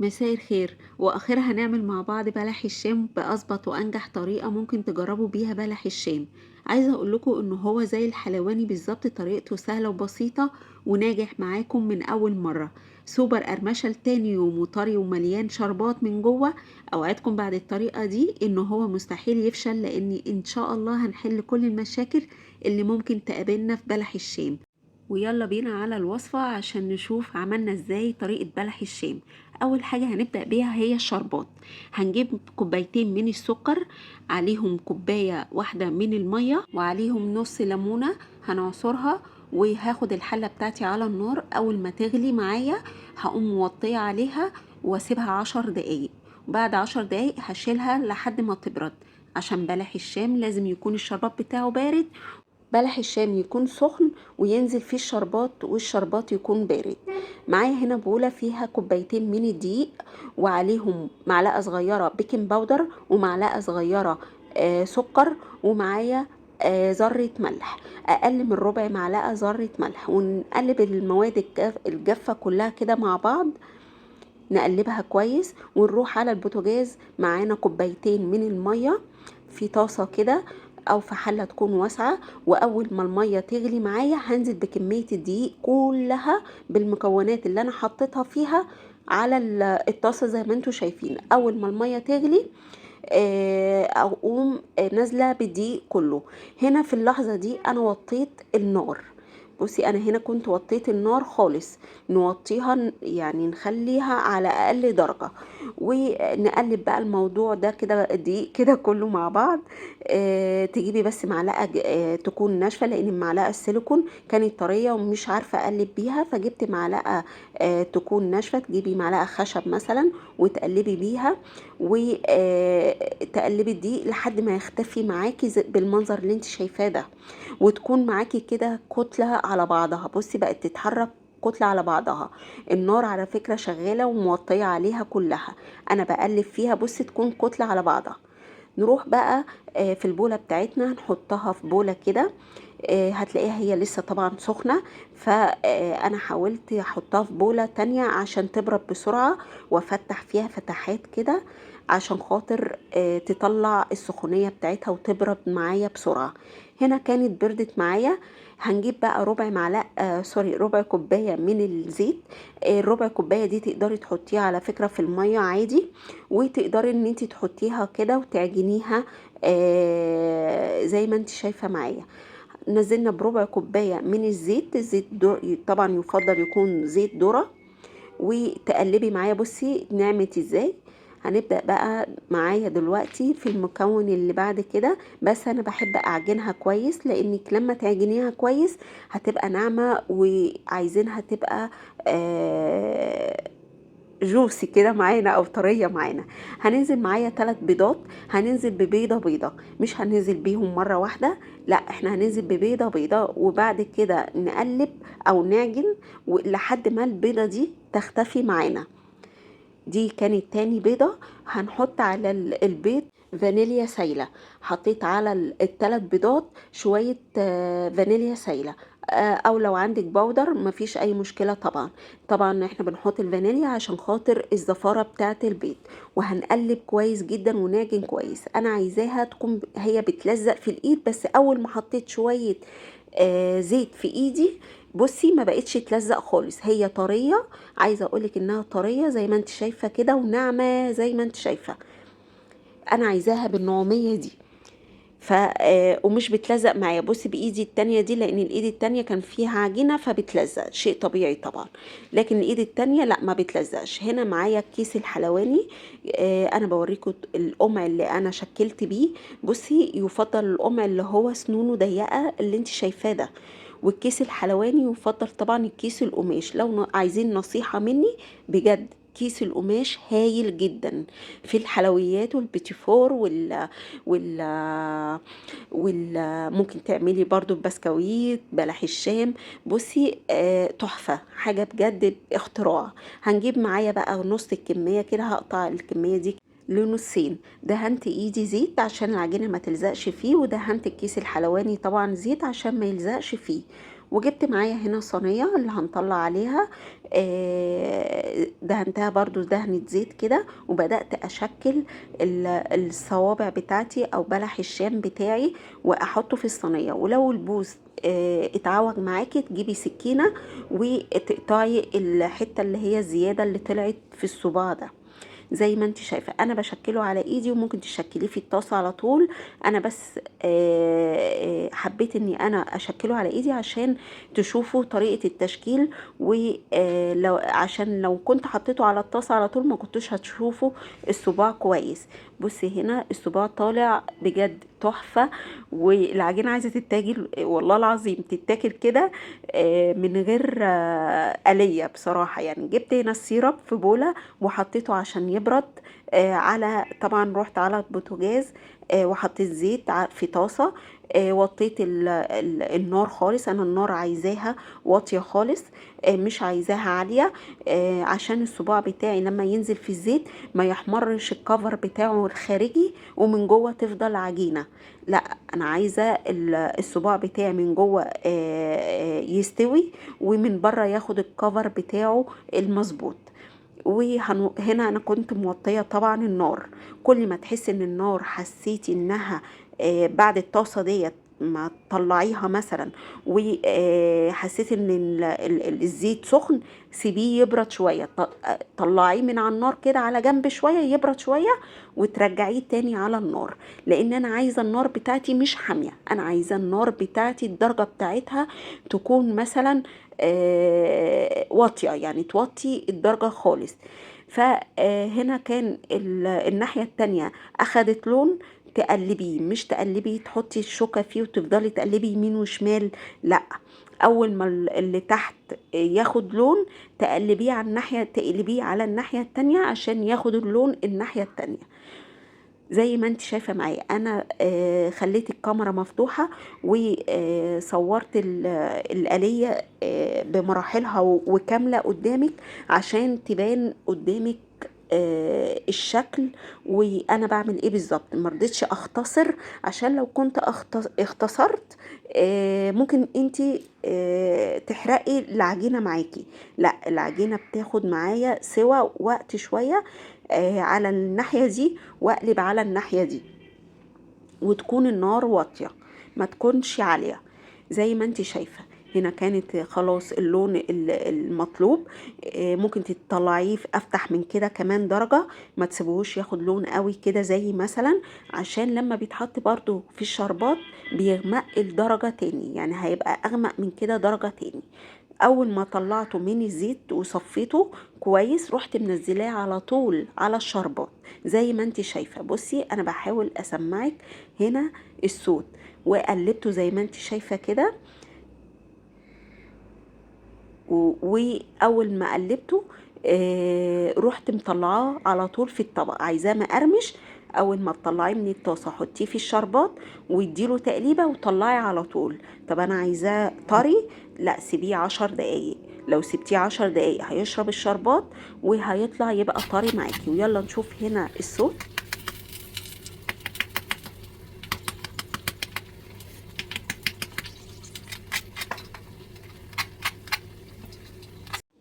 مساء الخير. واخيرا هنعمل مع بعض بلح الشام باظبط وانجح طريقه ممكن تجربوا بيها بلح الشام. عايزه اقول لكم ان هو زي الحلواني بالظبط، طريقته سهله وبسيطه وناجح معاكم من اول مره. سوبر قرمشه لتاني يوم وطري ومليان شربات من جوه. اوعدكم بعد الطريقه دي ان هو مستحيل يفشل، لان ان شاء الله هنحل كل المشاكل اللي ممكن تقابلنا في بلح الشام. ويلا بينا على الوصفة عشان نشوف عملنا ازاي طريقة بلح الشام. اول حاجة هنبدأ بيها هي الشربات. هنجيب كوبايتين من السكر، عليهم كوباية واحدة من المية، وعليهم نص ليمونة هنعصرها. وهاخد الحلة بتاعتي على النار، اول ما تغلي معايا هقوم موطية عليها واسيبها 10 دقايق. بعد 10 دقايق هشيلها لحد ما تبرد، عشان بلح الشام لازم يكون الشربات بتاعه بارد، بلح الشام يكون سخن وينزل فيه الشربات، والشربات يكون بارد. معايا هنا بولة فيها كوبايتين من الدقيق، وعليهم معلقة صغيرة baking powder، ومعلقة صغيرة سكر، ومعايا ذرة ملح، أقل من ربع معلقة ذرة ملح. ونقلب المواد الجافة كلها كده مع بعض، نقلبها كويس. ونروح على البوتاجاز، معانا كوبايتين من المية في طاسة كده او في حلة تكون واسعة. واول ما المية تغلي معايا هنزل بكمية الدقيق كلها بالمكونات اللي انا حطيتها فيها على الطاسة زي ما انتوا شايفين. اول ما المية تغلي اقوم نازلة بالدقيق كله. هنا في اللحظة دي انا وطيت النار. بصي انا هنا كنت وطيت النار خالص، نوطيها يعني نخليها على اقل درجة، ونقلب بقى الموضوع ده كده الدقيق كده كله مع بعض. تجيبي بس معلقة تكون ناشفة، لان المعلقة السيليكون كانت طرية ومش عارفة اقلب بيها، فجبت معلقة تكون ناشفة. تجيبي معلقة خشب مثلا وتقلبي بيها، وتقلبي الدقيق لحد ما يختفي معاكي بالمنظر اللي انت شايفاه ده، وتكون معاكي كده كتلة على بعضها. بصي بقت تتحرك كتلة على بعضها. النار على فكرة شغالة وموطية عليها كلها، انا بقلب فيها. بصي تكون كتلة على بعضها. نروح بقى في البولة بتاعتنا، هنحطها في بولة كده، هتلاقيها هي لسه طبعا سخنة، فأنا حاولت احطها في بولة تانية عشان تبرد بسرعة، وافتح فيها فتحات كده عشان خاطر تطلع السخونية بتاعتها وتبرد معايا بسرعة. هنا كانت بردت معايا. هنجيب بقى ربع معلقة، سوري، ربع كوباية من الزيت. الربع كوباية دي تقدري تحطيها على فكرة في المية عادي، وتقدري ان انتي تحطيها كده وتعجنيها، زي ما انتي شايفة معايا. نزلنا بربع كوباية من الزيت. الزيت طبعا يفضل يكون زيت ذرة، وتقلبي معايا. بصي نعمت ازاي. هنبدأ بقى معايا دلوقتي في المكون اللي بعد كده. بس انا بحب اعجنها كويس، لانك لما تعجنيها كويس هتبقى ناعمة، وعايزينها تبقى جوسي كده معانا او طرية معانا. هننزل معايا 3 بيضات. هننزل ببيضة بيضة، مش هننزل بيهم مرة واحدة، لا احنا هننزل ببيضة بيضة، وبعد كده نقلب او نعجن لحد ما البيضة دي تختفي معانا. دي كانت تاني بيضة. هنحط على البيض فانيليا سايلة. حطيت على التلات بيضات شوية، فانيليا سايلة، او لو عندك بودر مفيش اي مشكلة. طبعا احنا بنحط الفانيليا عشان خاطر الزفارة بتاعت البيض. وهنقلب كويس جدا ونعجن كويس. انا عايزاها تكون هي بتلزق في الايد، بس اول ما حطيت شوية، زيت في ايدي بصي ما بقتش تلزق خالص، هي طرية. عايزة اقولك انها طرية زي ما انت شايفة كده، وناعمة زي ما انت شايفة. انا عايزاها بالنعومية دي، ومش بتلزق معايا. بصي بايدي التانية دي، لان الايد التانية كان فيها عجينة فبتلزق، شيء طبيعي طبعا، لكن الايد التانية لا ما بتلزقش. هنا معايا الكيس الحلواني، انا بوريكم القمع اللي انا شكلت بيه. بصي يفضل القمع اللي هو سنونه ضيقة اللي انت شايفاه ده، والكيس الحلواني يفضل طبعا الكيس القماش. لو عايزين نصيحة مني بجد، كيس القماش هايل جدا في الحلويات والبيتيفور ممكن تعملي برضو البسكويت بلح الشام. بصي، تحفة، حاجة بجد اختراع. هنجيب معايا بقى نص الكمية كده، هقطع الكمية دي لنصين. دهنت ايدي زيت عشان العجينة ما تلزقش فيه، ودهنت الكيس الحلواني طبعا زيت عشان ما يلزقش فيه. وجبت معايا هنا صينية اللي هنطلع عليها، دهنتها برضو دهنة زيت كده، وبدأت أشكل الصوابع بتاعتي أو بلح الشام بتاعي وأحطه في الصينية. ولو البوز اتعوج معاكي تجيبي سكينة وتقطعي الحتة اللي هي الزيادة اللي طلعت في الصباع ده. زي ما انت شايفة انا بشكله على ايدي، وممكن تشكليه في الطاسة على طول. انا بس حبيت اني انا اشكله على ايدي عشان تشوفوا طريقة التشكيل، عشان لو كنت حطيته على الطاسة على طول ما كنتوش هتشوفوا الصباع كويس. بصي هنا الصباع طالع بجد تحفة، والعجينة عايزة تتاكل والله العظيم، تتاكل كده من غير آلية بصراحة. جبت هنا السيرب في بولة وحطيته عشان يبرد، على طبعا رحت على البوتاجاز، وحطيت زيت في طاسة، وطيت النار خالص. انا النار عايزاها واطية خالص، مش عايزاها عالية، عشان الصباع بتاعي لما ينزل في الزيت ما يحمرش الكفر بتاعه الخارجي ومن جوه تفضل عجينة. لا، انا عايزة الصباع بتاعي من جوه، يستوي ومن بره ياخد الكفر بتاعه المظبوط. وهنا انا كنت موطيه طبعا النار. كل ما تحسي ان النار حسيتي انها، بعد الطاسه ديت ما تطلعيها مثلا، وحسيتي ان الزيت سخن، سيبيه يبرد شويه، طلعيه من على النار كده على جنب شويه، يبرد شويه وترجعيه تاني على النار، لان انا عايزه النار بتاعتي مش حاميه، انا عايزه النار بتاعتي الدرجه بتاعتها تكون مثلا، واطيه، يعني توطي الدرجه خالص. فهنا كان الناحيه التانية اخدت لون، تقلبيه، مش تقلبي تحطي الشوكة فيه وتفضلي تقلبي يمين وشمال، لا، اول ما اللي تحت ياخد لون تقلبيه على الناحية، تقلبيه على الناحية التانية عشان ياخد اللون الناحية التانية. زي ما انت شايفة معايا انا، خليت الكاميرا مفتوحة وصورت الآلية، بمراحلها وكاملة قدامك عشان تبان قدامك، الشكل وانا بعمل ايه بالظبط. ما رضيتش اختصر عشان لو كنت اختصرت، ممكن انتي، تحرقي العجينة معاكي. لا، العجينة بتاخد معايا سوا وقت شوية، على الناحية دي واقلب على الناحية دي، وتكون النار واطية ما تكونش عالية. زي ما انت شايفة هنا كانت خلاص اللون المطلوب، ممكن تطلعيه في افتح من كده كمان درجة، ما تسيبوهوش ياخد لون قوي كده زي مثلا، عشان لما بيتحط برضو في الشربات بيغمق الدرجة تاني، يعني هيبقى اغمق من كده درجة تاني. اول ما طلعته من الزيت وصفيته كويس رحت منزلاه على طول على الشربات زي ما انت شايفة. بصي انا بحاول اسمعك هنا الصوت، وقلبته زي ما انت شايفة كده، واول ما قلبته، رحت مطلعاه على طول في الطبق. عايزاه مقرمش، اول ما تطلعيه من الطاسه حطيه في الشربات واديله تقليبه وطلعي على طول. طب انا عايزاه طري، لا سيبيه 10 دقايق. لو سبتيه 10 دقايق هيشرب الشربات وهيطلع يبقى طري معاكي. ويلا نشوف هنا الصوت.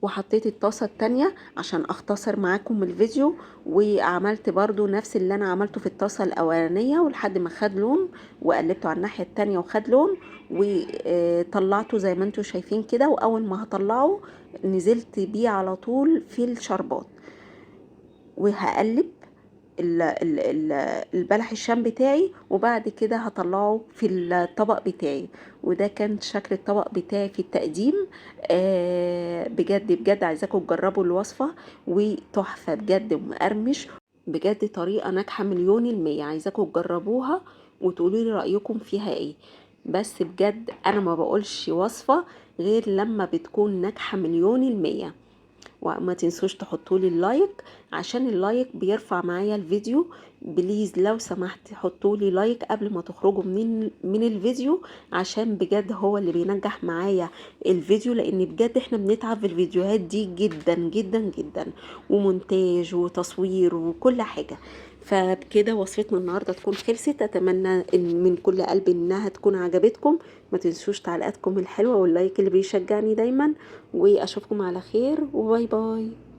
وحطيت الطاسة التانية عشان اختصر معاكم الفيديو، وعملت برضو نفس اللي انا عملته في الطاسة الاولانية ولحد ما خد لون، وقلبته على الناحية التانية وخد لون، وطلعته زي ما انتم شايفين كده. واول ما هطلعه نزلت بيه على طول في الشربات، وهقلب البلح الشام بتاعي، وبعد كده هطلعه في الطبق بتاعي. وده كان شكل الطبق بتاعي في التقديم. بجد بجد عايزاكم تجربوا الوصفة، وتحفة بجد ومقرمش بجد، طريقة ناجحة مليون المية. عايزاكم تجربوها وتقولوا لي رأيكم فيها ايه. بس بجد انا ما بقولش وصفة غير لما بتكون ناجحة مليون المية. وما تنسوش تحطوا لي ال like عشان ال like بيرفع معايا الفيديو. please لو سمحت حطوا لي like قبل ما تخرجوا من الفيديو، عشان بجد هو اللي بينجح معايا الفيديو، لان بجد احنا بنتعب في الفيديوهات دي جدا جدا جدا، ومونتاج وتصوير وكل حاجة. فبكده وصفتنا النهارده تكون خلصت. اتمنى ان من كل قلبي انها تكون عجبتكم. ما تنسوش تعليقاتكم الحلوة وال like اللي بيشجعني دايما، واشوفكم على خير، و bye bye.